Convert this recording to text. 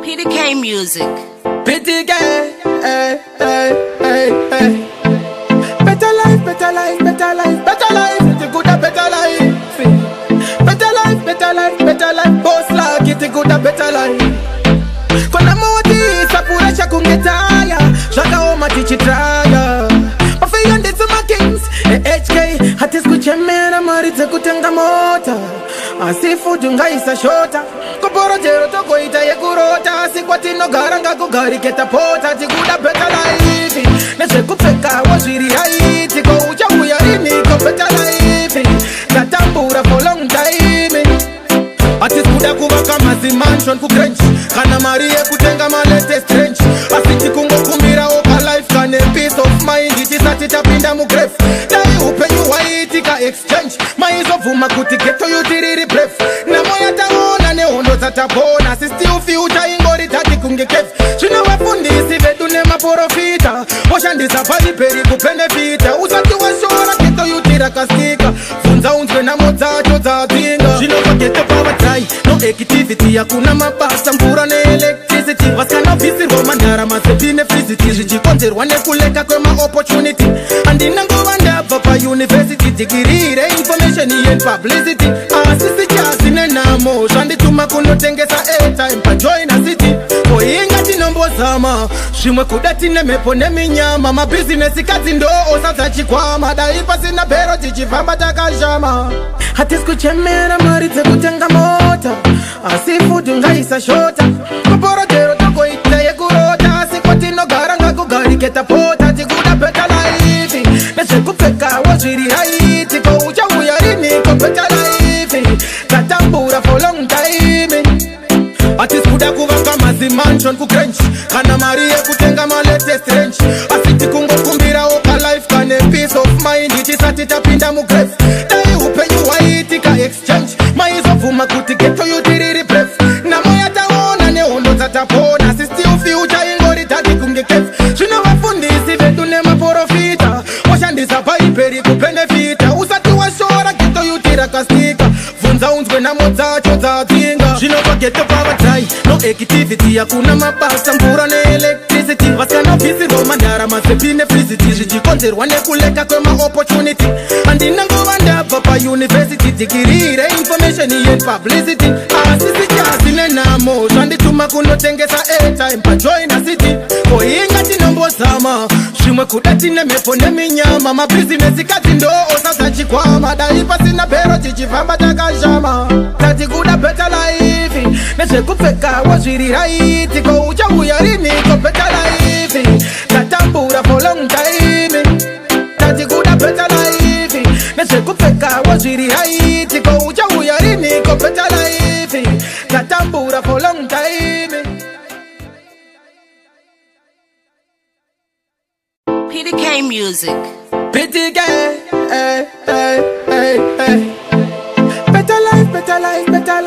PDK Music. PDK, hey, hey, hey, hey. Better life, better life, better life, better life. It's a good, a better life. Better life, better life, better life. Boss like it's a good, a better life. Kona moti sapuresha kungetaya, zvakaoma tichitraya. Mafiyo nditsuma kings, HK hatisi kuchemera mari dzekutenga mota. Asi futi ngaisashota koporojero togoita yekurota asi kwatinogara ngakugarike tapota tikuda better life nezvekupfekawo zviri right ko uchauya riniko better life tatambura for long time hatisi kuda kuvaka mazimansion kuGrange kana mari yekutenga malatest range asi tikungokumbirawo kalife kane peace of mind tisati tapinda mugrave dai upenyu hwaiitika exchange maizobvuma kuti ghetto youth riri brave namo yataona nehondo dzatapona asi still future ingori dark kunge cave zvino vafundisi vedu nemaprofita voshandisa bhaibheri kubenefita usati washora ghetto youth rakastika bvunza unzwe nhamo dzacho dzadzinga zvino paghetto pavadai no activity hakuna mabasa mvura neelectricity vasikana bvisirwa mandara mazepi nefriziti zvichikonzerwa nekulacka kwemaopportunity handina nguva ndabva pauniversity degree reinformation and publicity asi sichazi nenhamo zvandituma kunotengesa airtime pajoina city koinga tinombozama zvimwe kuda tine mhepo neminyama mabhizinesi kadzi ndo osadza chikwama dai pasina bhero tichifamba takashama hatisi kuchemera mari dzekutenga mota asi futi ngaisashota koporojero togoita yekurota asi kwatinogara ngakugarike tapota tikuda better life nezvekupfekawo zviri right ko uchauya riniko better life tatambura for long time hatisi kuda kuvaka mazimansion kuGrange kana mari yekutenga malatest range asi tikungokumbirawo kalife kane peace of mind tisati tapinda mugrave dai upenyu hwaiitika exchange maizobvuma kuti ghetto youth riri brave namo yataona nehondo dzatapona asi still future ingori dark kunge cave zvino vafundisi vedu nemaprofita voshandisa bhaibheri kubenefita usati washora ghetto youth rakastika bvunza unzwe nhamo dzacho dzadzinga zvino paghetto pavadai no activity hakuna mabasa mvura neelectricity vasikana bvisirwa mandara mazepi nefriziti zvichikonzerwa nekulacka kwemaopportunity handina nguva ndabva pauniversity degree reinformation and publicity asi sichazi nenhamo zvandituma kunotengesa airtime pajoina city koinga tinombozama zvimwe kuda tine mhepo neminyama mabhizinesi kadzi ndo osadza chikwama dai pasina bhero tichifamba takashama tati kuda better life nezvekupfekawo zviri right ko uchauya riniko better life tatambura for long time tati kuda better life nezvekupfekawo zviri right ko uchauya riniko better life tatambura for long time. PDK Music. PDK, hey, hey, hey, hey. Better life, better life, better life.